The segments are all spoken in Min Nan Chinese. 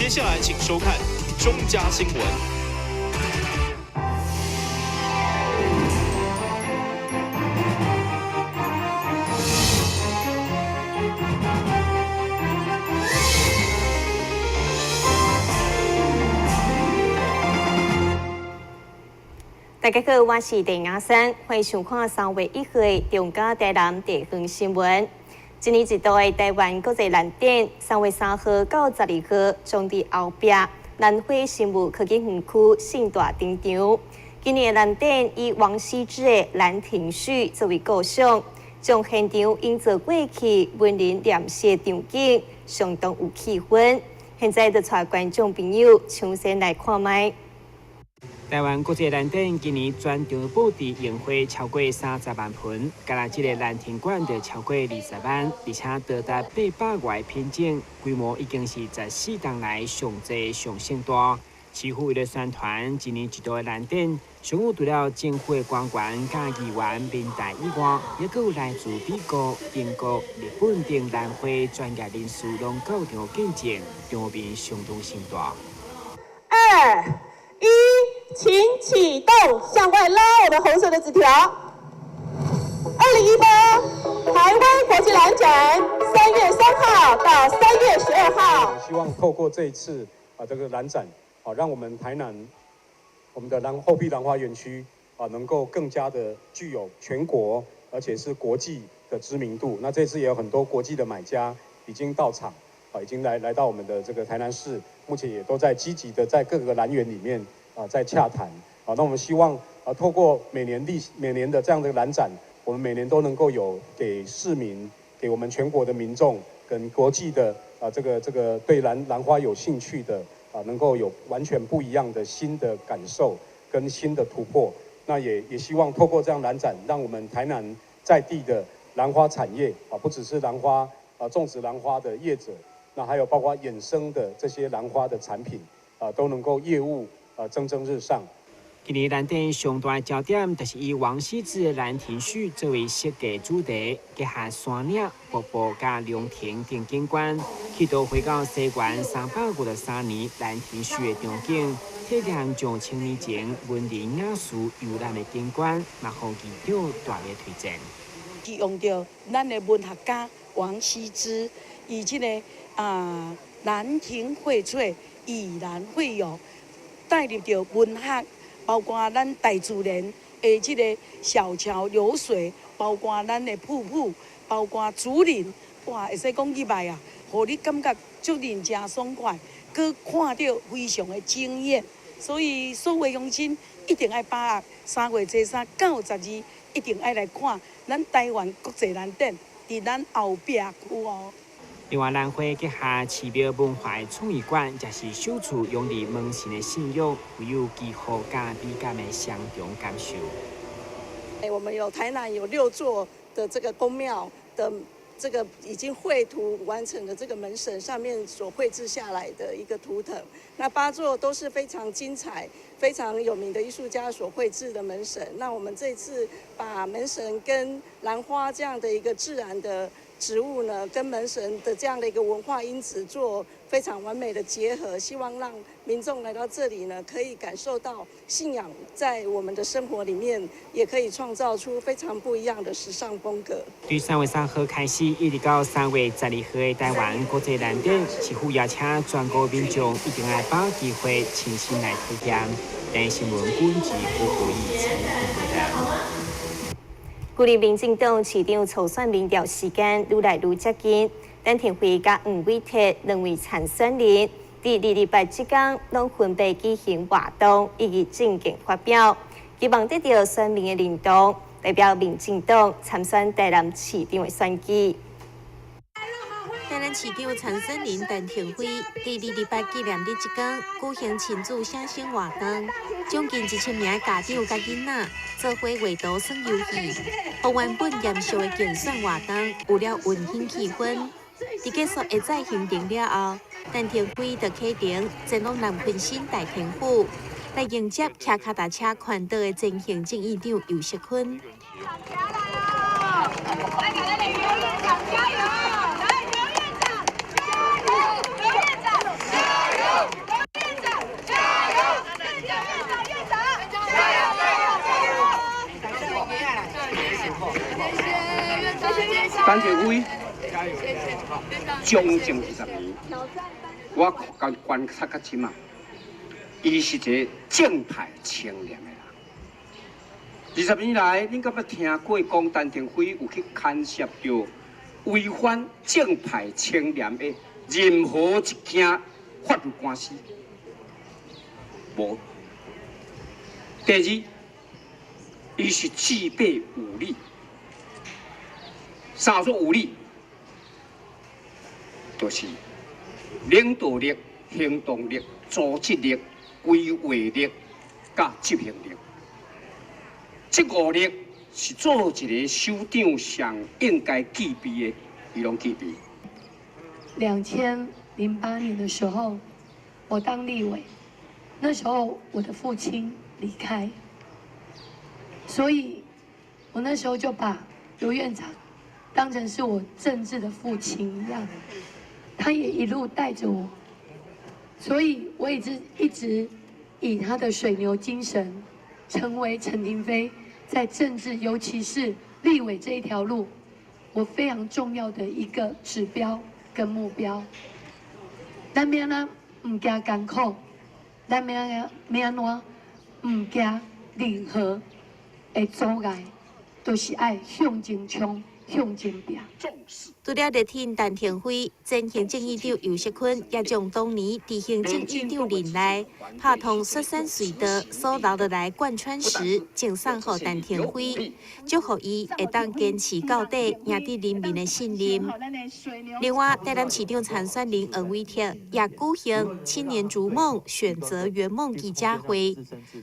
接下來請收看中嘉新聞。大家好，我是鄭雅珊，歡迎收看3月1號的中嘉台南地方新聞。一年一度的台灣國際蘭展，3月3號到12號，將佇後壁蘭花生物科技園區盛大登場。今年的蘭展以王羲之的《蘭亭序》作為構想，將現場營造過去文人念詩的場景，相當有氣氛。現在就帶觀眾朋友搶先來看覓。台灣國際蘭展今年全場布置櫻花超過30萬盆，干焦這个蘭亭館就超過20萬，而且多達800外品種，規模已經是14冬來上濟上盛大。市府為了宣傳一年一度的蘭展，上午除了政府的官員佮議員、民代以外，猶閣有來自美國、英國、日本等蘭花專業人士攏到場見證，場面相當盛大。 2、1。請啟動，向外拉我們紅色的紙條。2018台灣國際蘭展，3月3號到3月12號。希望透過這一次啊，這個蘭展啊，讓我們台南我們的蘭後壁蘭花園區啊，能夠更加的具有全國而且是國際的知名度。那這次也有很多國際的買家已經到場啊，已經來到我們的這個台南市，目前也都在積極的在各個蘭園裡面。啊，在洽談啊，那我們希望啊，透過每年的這樣的蘭展，我們每年都能夠有給市民、給我們全國的民眾跟國際的啊，這個對蘭花有興趣的啊，能夠有完全不一樣的新的感受跟新的突破。那也希望透過這樣蘭展，讓我們台南在地的蘭花產業啊，不只是蘭花啊種植蘭花的業者，那還有包括衍生的這些蘭花的產品啊，都能夠業務。蒸蒸日上。今年蘭展上大的焦點，就是以王羲之的《蘭亭序》作為設計主題，結合山嶺、瀑布佮涼亭等景觀，去到回到西元353年《蘭亭序》的場景，體驗上千年前文人雅士遊覽的景觀，嘛予議長大力推薦。佢用著咱的文學家王羲之，伊這個蘭亭薈萃，以蘭會友。帶入著文學，包括咱大自然的這個小橋流水，包括咱的瀑布，包括竹林，哇！會使講入來啊，予你感覺足認真爽快，閣看著非常的驚豔。所以，所有鄉親一定愛把握3月13到12，一定愛來看咱台灣國際蘭展，佇咱後壁區哦。另外，蘭花結合寺廟文化的創意館，也是首次融入門神的信仰，具有祈福佮美感的雙重感受。我們有台南有6座的這個宮廟的這個已經繪圖完成的這個門神上面所繪製下來的一個圖騰，那8座都是非常精彩、非常有名的藝術家所繪製的門神。那我們這次把門神跟蘭花這樣的一個自然的植物呢，跟門神的這樣的一個文化因子做非常完美的結合，希望讓民眾來到這裡呢，可以感受到信仰在我們的生活裡面，也可以創造出非常不一樣的時尚風格。對3月3號開始，一直到3月12號的台灣國際蘭展，市府邀請全國民眾一定愛把握機會親身來體驗。台新聞本節報道。距離民進黨市長初選民調時間愈來愈接近，陳庭輝佮黃偉哲兩位參選人，佇228這工攏分別舉行活動以及政見發表，希望得到選民的認同，代表民進黨參選台南市長的選舉。台南市長參選人陳庭輝，佇228紀念日這工舉行親子寫生活動，將近1000名家長佮囡仔做伙畫圖耍遊戲，予原本嚴肅的競選活動有了溫馨氣氛。佇結束下載行程了後，陳庭輝就啟程前往南崑新大田府，來迎接騎跤踏車環島的前行政院長游錫堃。來，劉院長加油！劉院長加油！劉院長加油！陳亭妃將近20年，我觀觀察到這馬，伊是一个正派清廉的人。20年來，恁敢捌聽過講陳亭妃有去牽涉著違反正派清廉的任何一件法律官司？無。第二，伊是具備五力。啥做五力？就是領導力、行動力、組織力、規劃力、佮執行力。這五力是做一個首長上應該具備的，伊攏具備。2008年的時候，我當立委，那時候我的父親離開，所以我那時候就把游院長當成是我政治的父親一樣，他也一路帶着我，所以我一直一直以他的水牛精神，成為陳亭妃在政治，尤其是立委這一條路，我非常重要的一個指標跟目標。咱欲按怎毋驚艱苦，咱欲按怎毋驚任何的阻礙，都是愛向前衝，向前拼。除了力挺陳亭妃，前行政院長游錫堃也將當年佇行政院長任內拍通雪山隧道所留落來貫穿石，贈送予陳亭妃，祝福伊會當堅持到底，贏得人民的信任。另外，台南市長參選人黃偉哲也舉行青年逐夢選擇圓夢記者會，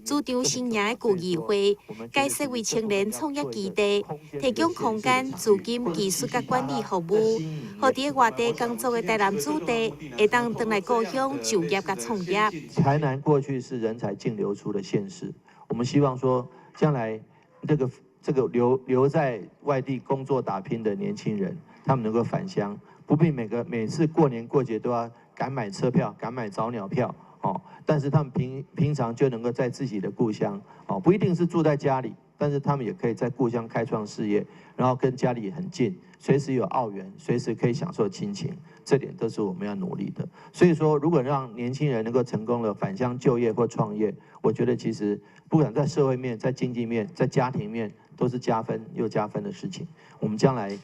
主張新營的區議會改設為青年創業基地，提供空間、資金、技術佮管理服務，予佇外地工作的台南子弟會當轉來故鄉就業佮創業。台南過去是人才淨流出的縣市，我們希望說，將來這個留在外地工作打拼的年輕人，他們能夠返鄉，不必每次過年過節都要趕買車票、趕買早鳥票，哦，但是他們平常就能夠在自己的故鄉，哦，不一定是住在家裡，但是他們也可以在故鄉開創事業，然後跟家裡很近，隨時有澳元，隨時可以享受親情，這點都是我們要努力的。所以說，如果讓年輕人能夠成功的返鄉就業或創業，我覺得其實不管在社會面、在經濟面、在家庭面，都是加分又加分的事情。我們將來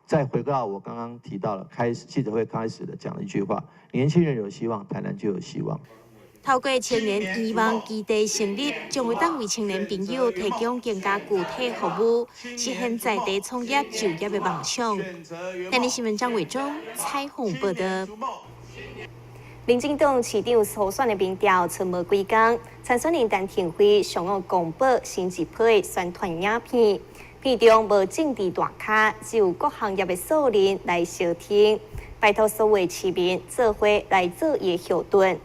再回到我剛剛提到了開始記者會開始的講了一句話：年輕人有希望，台南就有希望。透過青年圓夢基地成立，將會當為青年朋友提供更加具體服務，實現在地創業就業的夢想。台南新聞張偉忠採訪報道。民進黨市長初選的民調出無幾工，參選人陳亭妃上午公布新一批的宣傳影片，片中無政治大咖，只有各行業的素人來相挺，拜託所有市民做伙來做伊的後盾。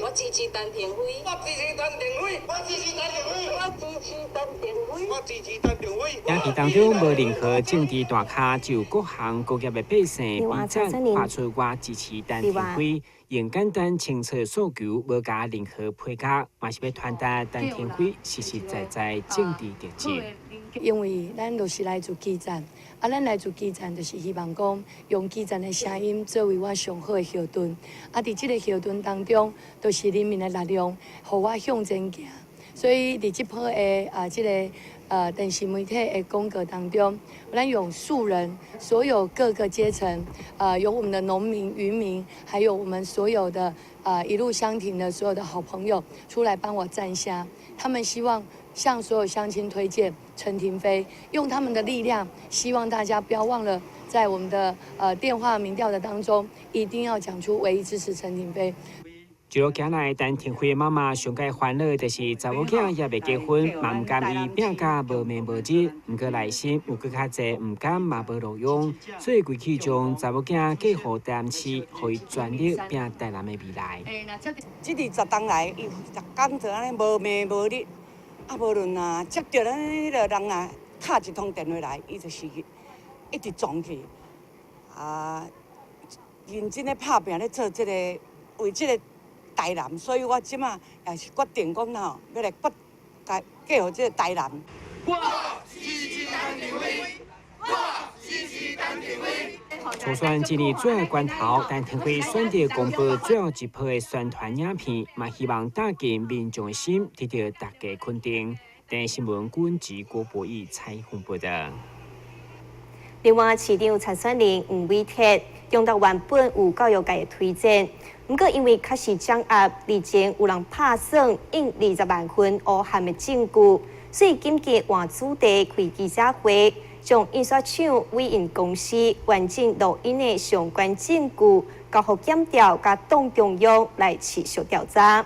我支持陳亭妃，我支持陳亭妃，我支持陳亭妃，我支持陳亭妃，我支持陳亭妃。影片當中無任何政治大咖，就各行各業的百姓比讚，發出我支持陳亭妃，用簡單清楚訴求，無加任何配角，嘛是欲傳達陳亭妃實實在在政治特質。因為咱就是來自基層，啊，咱來自基層就是希望講用基層的聲音作為我上好的後盾。啊，佇這个後盾當中，就是人民的力量，予我向前行。所以佇這波的啊，這个電視媒體的廣告當中，咱用素人，所有各個階層，有我們的農民、漁民，還有我們所有的一路相挺的所有的好朋友出來幫我站聲。他們希望向所有鄉親推薦陳亭妃，用他們的力量，希望大家不要忘了，在我們的電話民調的當中，一定要講出唯一支持陳亭妃。一路行來，陳亭妃的媽媽上蓋煩惱就是查某囝猶未結婚，嘛毋甘伊拼甲無暝無日，毋過內心有閣較濟毋甘嘛無路用，所以規氣將查某囝嫁予台南市，予伊全力拼台南的未來。這20冬來，伊逐工做按呢無暝無日，啊無論啊接著咱彼个人啊敲一通電話來，伊就是一直撞去，啊認真咧拍拚咧做這个為這个台南，所以我這馬也是決定講吼，欲來決嫁予這个台南。我支持陳亭妃，我初選這年最後關頭，陳亭妃選擇公布最後一批的宣傳影片，嘛希望打進民眾的心，得到大家肯定。電視新聞郭志郭博義採訪報道。另外，市長參選人黃偉哲，中台原本有教育界的推薦，毋過因為確實掌握日前有人拍算印20萬份烏函的證據，所以緊急換主題開記者會，將印刷廠委印公司完整錄音的相關證據交予檢調佮黨中央來持續調查。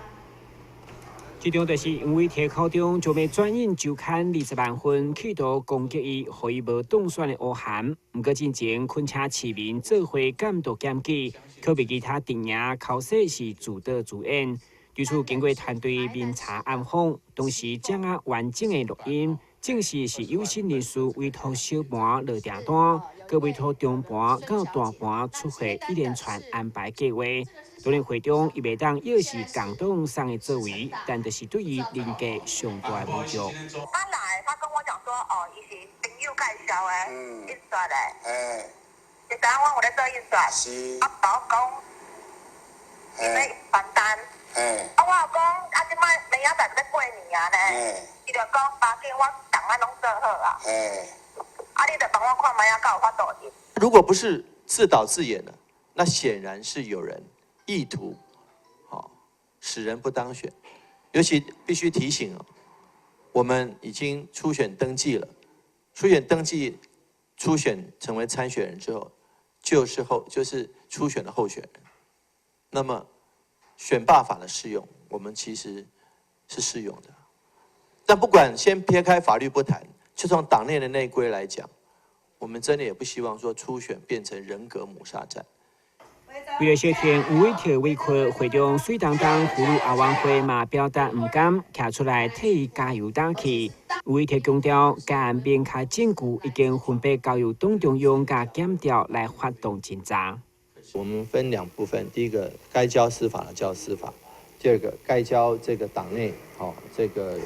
這場就是黃偉哲口中將欲轉印周刊20萬份，企圖攻擊伊，予伊無當選的烏函。毋過進前懇請市民做伙監督檢舉，卻被其他陣營剾洗是自導自演。對此經過團隊明查暗訪，當時掌握完整的錄音，證實是有心人士委託小盤落訂單，閣委託中盤到大盤出貨一連串安排計劃。當然會中伊袂當抑是共黨送的作為，但就是對伊人格上大的侮辱。他來，他跟我講說，哦，伊是朋友介紹的，印刷的。你知影我有咧做印刷。是。啊，我講，伊欲傳單。啊，我有講，啊，這擺明仔載欲過年啊呢。伊就講，無要緊，我檔案攏做好啊。啊，你就幫我看覓仔，敢有法度印。如果不是自導自演的，那顯然是有人意圖，好使人不當選。尤其必須提醒，我們已經初選登記了，初選登記、初選成為參選人之後，就是初選的候選人。那麼選罷法的適用，我們其實是適用的。但不管先撇開法律不談，就從黨內的內規來講，我們真的也不希望說初選變成人格抹殺戰。為了小田吳偉哲委屈，會長水當當婦女後援會嘛表達毋甘，徛出來替伊加油打氣。吳偉哲強調，該案明確證據已經分別交由黨中央佮檢調來發動偵查。我們分兩部分，第一個該交司法的交司法，第二個該交這個黨內，好這個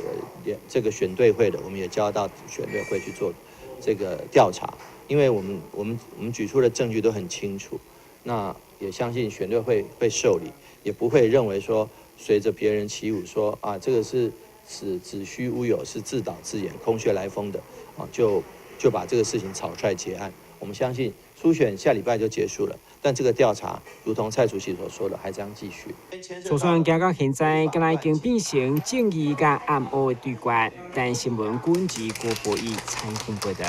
選對會的，我們也交到選對會去做這個調查，因為我們舉出的證據都很清楚，那也相信選對會會受理，也不會認為說隨着別人起舞說啊，這個是子虛烏有，是自導自演、空穴來風的，啊，就把這個事情草率結案。我們相信初選下禮拜就結束了，但這個調查，如同蔡主席所說的，還將繼續。初選行到現在，敢若已經變成正義佮暗黑的對決。但新聞滾自郭博義採訪報道。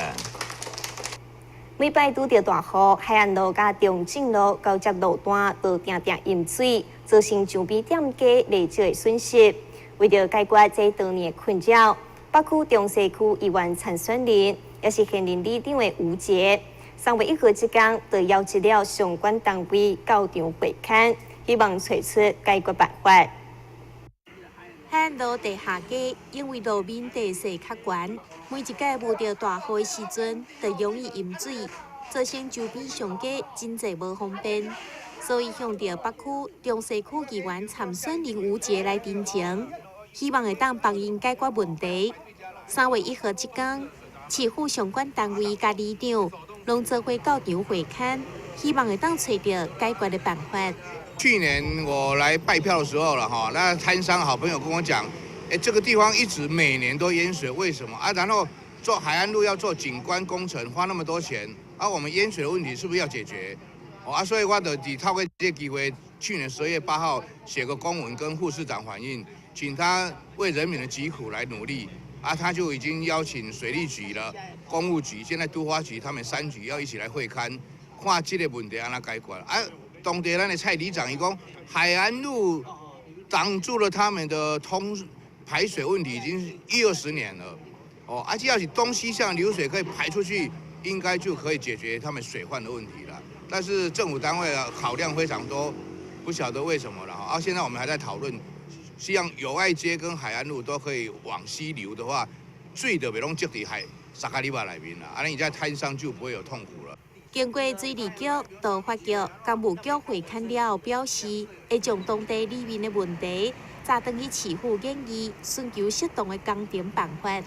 每擺拄著大雨，海岸路佮中正路交接路段都定定淹水，造成周邊店家累積的損失。為著解決這多年的困擾，北區中西區議員參選人，也是現任里長的吳捷，3月1號這工，就邀集了相關單位到場會勘，希望揣出解決辦法。海岸路地下街因為路面地勢較懸，每一擺遇著大雨的時陣，就容易淹水，造成周邊商家真濟無方便，所以向著北區中西區議員參選人吳捷來陳情，希望會當幫𪜶解決問題。3月1號這工，市府相關單位佮里長攏做伙到場會勘，希望會當揣著解決的辦法。去年我來拜票的時候了哈，那攤商好朋友跟我講，哎，這個地方一直每年都淹水，為什麼啊？然後做海岸路要做景觀工程，花那麼多錢，啊，我們淹水的問題是不是要解決？啊，所以我就透過這個機會，去年12月8號寫個公文跟副市長反映，請他為人民的疾苦來努力。啊，他就已經邀請水利局了、工務局、現在都發局他們三局要一起來會勘，看這個問題按怎解決。啊，當地咱的蔡里長伊講，海岸路擋住了他們的通排水問題，已經一二十年了。哦，啊，只要是東西向流水可以排出去，應該就可以解決他們水患的問題了。但是政府單位啊，考量非常多，不曉得為什麼了。啊，現在我們還在討論。希望友愛街跟海岸路都可以往西流的話，水就袂攏積佇海沙卡里巴內面啦，啊，你在攤商就不會有痛苦了。經過水利局、都發局、工務局會勘了後，表示會將當地里面的問題，轉轉去市府研議，尋求適當的工程辦法。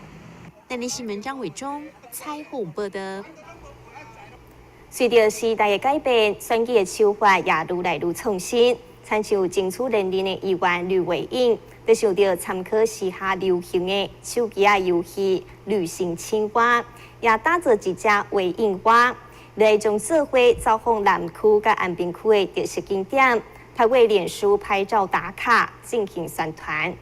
電視新聞張偉忠採訪報道。隨著時代的改變，選舉的手法也愈來愈創新。親像爭取連任的議員呂維穎，就想著參考時下流行的手機仔遊戲《旅行青蛙》，也打造一隻維應蛙，來將做伙走訪南區佮安平區的特色景點，透過臉書拍照打卡進行宣傳。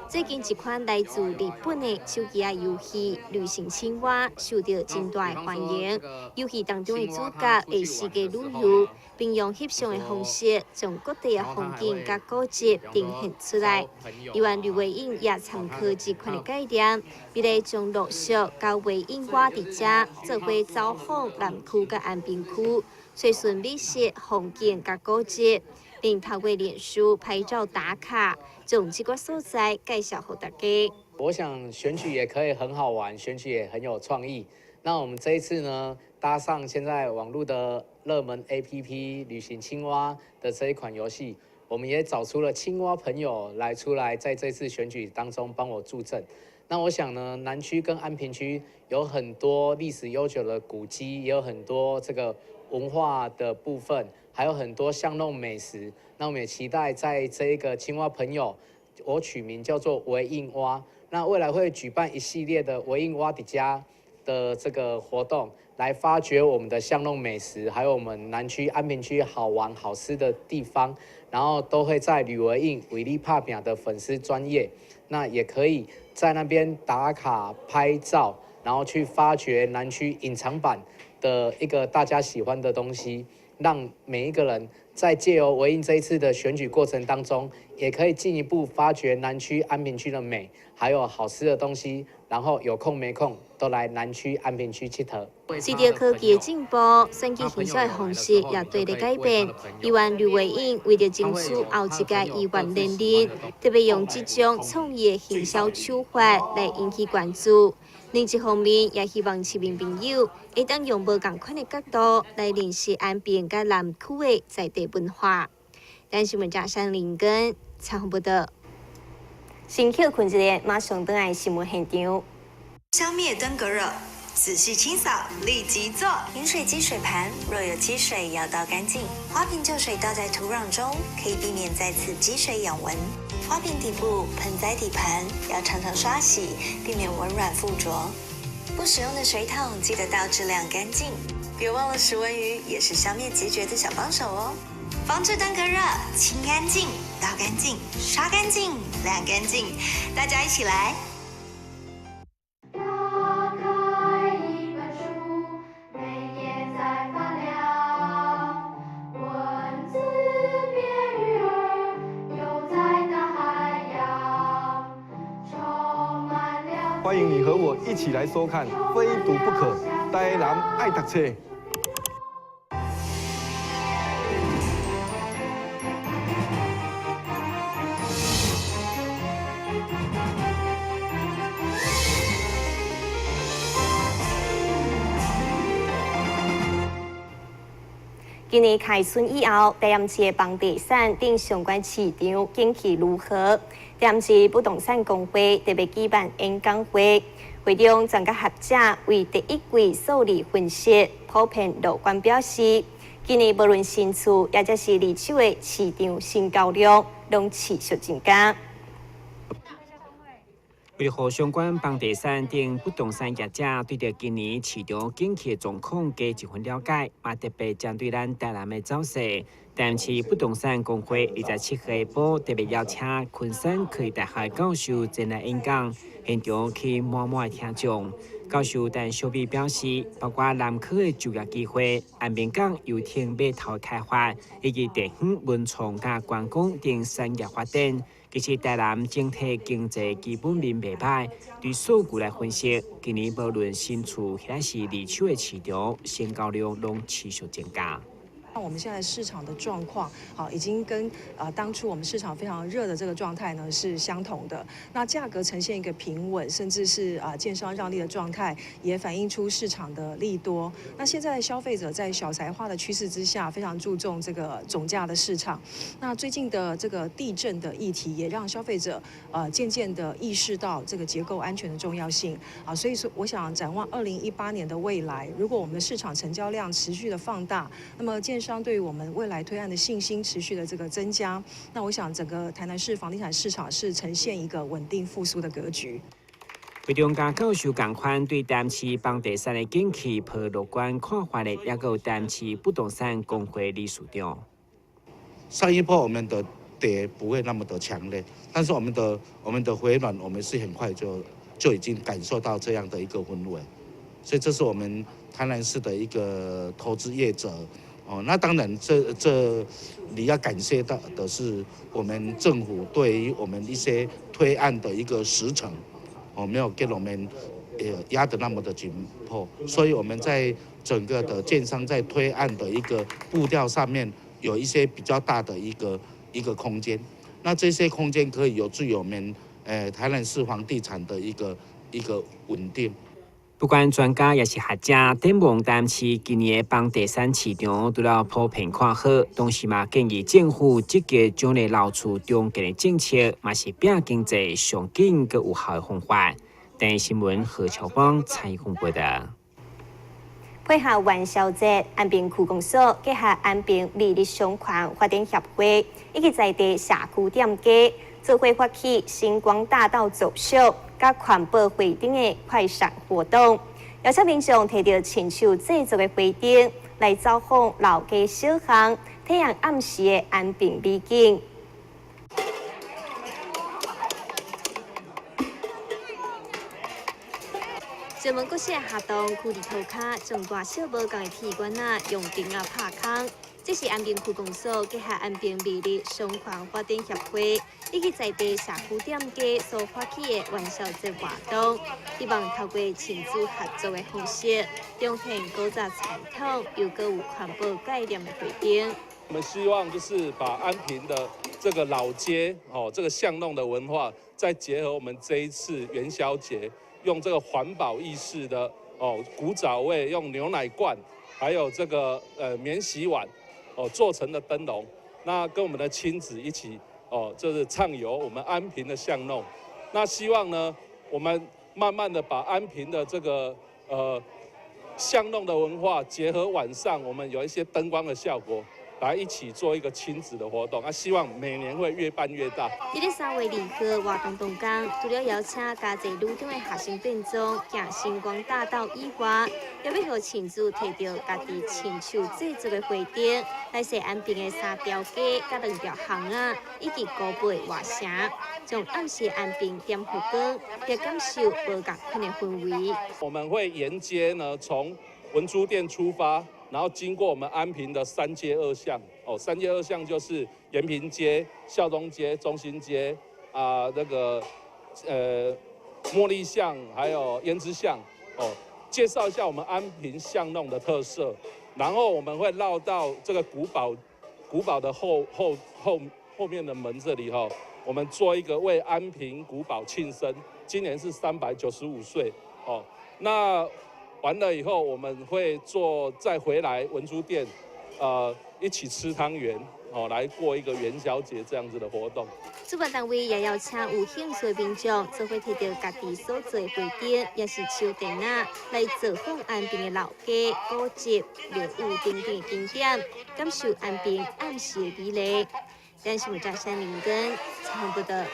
最近一款來自日本的手機仔遊戲《旅行青蛙》受到真大的歡迎。遊戲當中的主角會四界旅遊，並用翕相的方式將各地的風景佮古蹟呈現出來。議員呂維穎也參考這款的概念，欲來將陸續佮維應蛙佇遮做伙走訪南區佮安平區，追尋美食、風景佮古蹟，並透過臉書拍照打卡，將這個所在介紹予大家。我想選舉也可以很好玩，選舉也很有創意。那我們這一次呢，搭上現在網絡的熱門 APP 旅行青蛙的這一款遊戲，我們也找出了青蛙朋友來出來，在這次選舉當中幫我助陣。那我想呢，南區跟安平區有很多歷史悠久的古蹟，也有很多這個文化的部分，還有很多巷弄美食。那我們也期待在這一個青蛙朋友，我取名叫做維應蛙。那未來會舉辦一系列的維應蛙底家的這個活動，來發掘我們的巷弄美食，還有我們南區、安平區好玩好吃的地方，然後都會在呂維應為你拍拚的粉絲專頁，那也可以在那邊打卡拍照，然後去發掘南區隱藏版的一個大家喜歡的東西，讓每一個人在借由維應這一次的選舉過程當中，也可以進一步發掘南區、安平區的美，還有好吃的東西，然後有空沒空都來南區、安平區𨑨迌。隨著科技的進步，選舉行銷的方式也綴咧改變。議員呂維穎為著爭取後一屆議員連任，特別用這種創意的行銷手法來引起關注。另一方面，也希望市民朋友會當用無仝款的角度來認識安平佮南區的在地文化。台視新聞張林根採訪報導。先歇睏一下，馬上轉來新聞現場。消滅登革熱，仔細清掃，立即做。飲水機水盤若有積水，要倒乾淨。花瓶舊水倒在土壤中，可以避免再次積水養蚊。花瓶底部、盆栽底盤要常常刷洗，避免蚊卵附着。不使用的水桶記得倒置晾乾淨。別忘了食蚊魚也是消滅孑孓的小幫手哦。防治登革熱，清乾淨，倒乾淨，刷乾淨，晾乾淨，大家一起來。打開一本書，每頁在發亮，文字變魚兒，游在大海洋，充滿了。歡迎你和我一起來收看《非讀不可》，台南愛讀冊。今年開春以後，台南市的房地產等相關市場景氣如何？台南市不動產公會特別舉辦演講會，會中專家學者為第一季數字分析，普遍樂觀表示，今年無論新厝抑者是二手的市場成交量，攏持續增加。為予相關房地產等不動產業者對著今年市場景氣的狀況加一分了解，嘛特別針對咱台南的走勢，台南市不動產公會27號下晡特別邀請昆山科技大學教授前來演講，現場去滿滿的聽眾。教授陳小美表示，包括南區的就業機會、安平港遊艇碼頭開發，以及地方文創佮觀光等產業發展。其實台南整體經濟基本面袂䆀，對數據來分析，今年無論新厝抑是二手的市場，成交量攏持續增加。那我們現在市場的狀況，好，已經跟當初我們市場非常熱的這個狀態呢是相同的。那價格呈現一個平穩，甚至是建商讓利的狀態，也反映出市場的利多。那現在消費者在小財化的趨勢之下，非常注重這個總價的市場。那最近的這個地震的議題，也讓消費者漸漸的意識到這個結構安全的重要性啊。所以說，我想展望2018年的未來，如果我們的市場成交量持續的放大，那麼建商對於我們未來推案的信心持續的這個增加，那我想整個台南市房地產市場是呈現一個穩定復甦的格局。魏中嘉教授仝款對台南市房地產的景氣抱樂觀看法的，也閣有台南市不動產公會理事長。上一波我們的跌不會那麼的強烈，但是我們的回暖，我們是很快就已經感受到這樣的一個氛圍，所以這是我們台南市的一個投資業者。哦，那當然這你要感謝到的是我們政府對於我們一些推案的一個時程，哦，沒有給我們壓得那麼的緊迫，所以我們在整個的建商在推案的一個步調上面有一些比較大的一個空間，那這些空間可以有助於我們台南市房地產的一個穩定。不管專家抑是學者，展望台南市今年的房地產市場，除了普遍看好，同時嘛建議政府積極獎勵樓厝重建的政策，嘛是拼經濟上緊閣有效的方法。電視新聞何秋芳採訪報導。配合元宵節，安平區公所結合安平美麗商圈發展協會，以及在地社區店家，做伙發起星光大道走秀，佮環保花燈的快閃活動，邀請民眾提著親手製作的花燈來走訪老街小巷，體驗暗時的安平美景。石門國小下東區佇塗跤，將大小無仝的鐵管仔用釘仔拍空。這是安平區公所結合安平美麗商圈發展協會以及在地社區店家所發起的元宵節活動，希望透過親子合作的方式，重現古早傳統又閣有環保概念的花燈。我們希望就是把安平的這個老街哦，這個巷弄的文化，再結合我們這一次元宵節，用這個環保意識的哦古早味，用牛奶罐，還有這個免洗碗。哦，做成的燈籠，那跟我們的親子一起哦，就是暢遊我們安平的巷弄。那希望呢，我們慢慢的把安平的這個巷弄的文化，結合晚上我們有一些燈光的效果，來一起做一個親子的活動。啊，希望每年會越辦越大。佇咧3月2號活動當天，除了邀請嘉濟女中的學生變裝行星光大道以外，也欲予親子提著家己親手製作的花燈，來踅安平的三條街、佮兩條巷仔，以及古背外城，將暗時安平點予光，來感受無仝款的氛圍。我們會沿街呢，從文珠店出發，然後經過我們安平的三街二巷，哦，三街二巷就是延平街、孝東街、中心街啊，那個茉莉巷，還有胭脂巷，哦，介紹一下我們安平巷弄的特色。然後我們會繞到這個古堡的後面的門這裡哈，我們做一個為安平古堡慶生，今年是395歲，哦，那完了以後，我們會做再回來文珠店，一起吃湯圓，哦，來過一個元宵節這樣子的活動。主辦單位也邀請有興趣的民眾，做伙提著家己所做的花燈，抑是手電仔，來造訪安平的老街、古蹟、廟宇等等景點，感受安平暗時的美麗。電視新聞張林根採訪報導。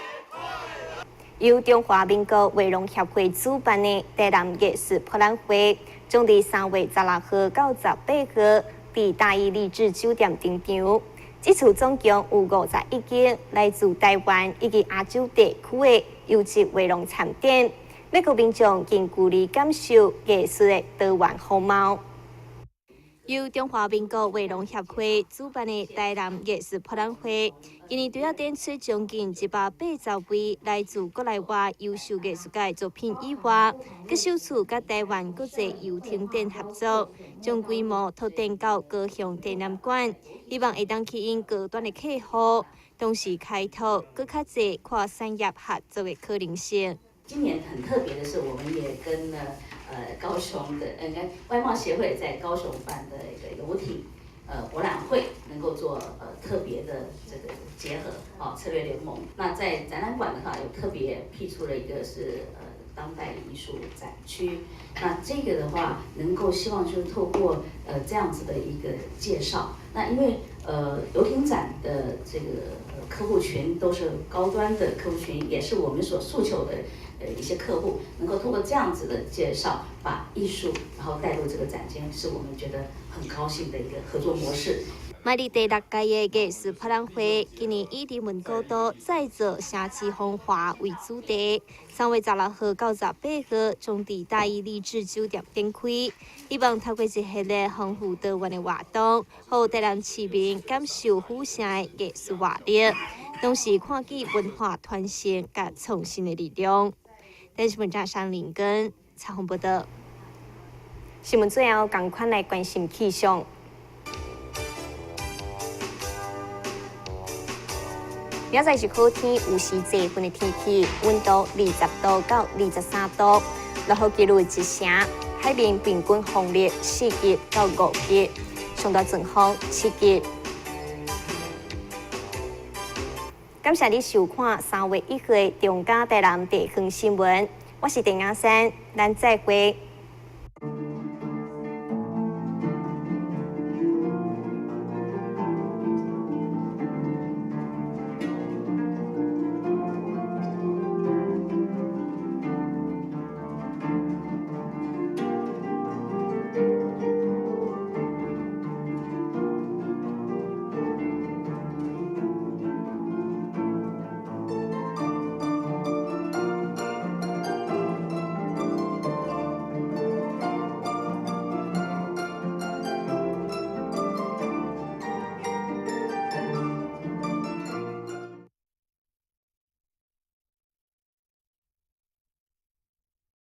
由中華民國畫廊協會主辦的台南藝術博覽會，將佇3月16號到18號，佇大義麗緻酒店登場。這次總共有51間來自台灣以及亞洲地區的優質畫廊參展，欲予民眾近距離感受藝術的多元風貌。由中華民國畫廊協會主辦的台南藝術博覽會，今年除了展出將近180位來自國內外優秀藝術家的作品以外，閣首次佮台灣國際遊艇展合作，將規模拓展到高雄展覽館，希望會當吸引高端的客戶，同時開拓閣較濟跨產業合作的可能性。今年很特別的是，我們也跟了高雄的應該外貿協會在高雄辦的一個遊艇博覽會，能夠做特別的這個結合，哦，策略聯盟。那在展覽館的話，有特別闢出了一個是當代藝術展區。那這個的話，能夠希望就是透過這樣子的一個介紹。那因為遊艇展的這個客戶群都是高端的客戶群，也是我們所訴求的一些客戶，能夠透過這樣子的介紹，把藝術然後帶入這個展間，是我們覺得很高興的一個合作模式。邁入第六屆的藝術博覽會，今年以人文古都再造城市風華為主題，3月16號到18號，將佇大義麗緻酒店展開，希望透過一系列豐富多元的活動，予台南市民感受府城的藝術活力，同時看見文化傳承佮創新的力量。電視記者張林根採訪報導。新聞最後，仝款來關心氣象。明仔載是好天，有時濟雲的天氣，溫度20度到23度，落雨幾率1成，海面平均風力4級到5級，上大陣風7級。感謝你收看3月1號的中嘉台南地方新聞，我是鄭雅珊，咱再會。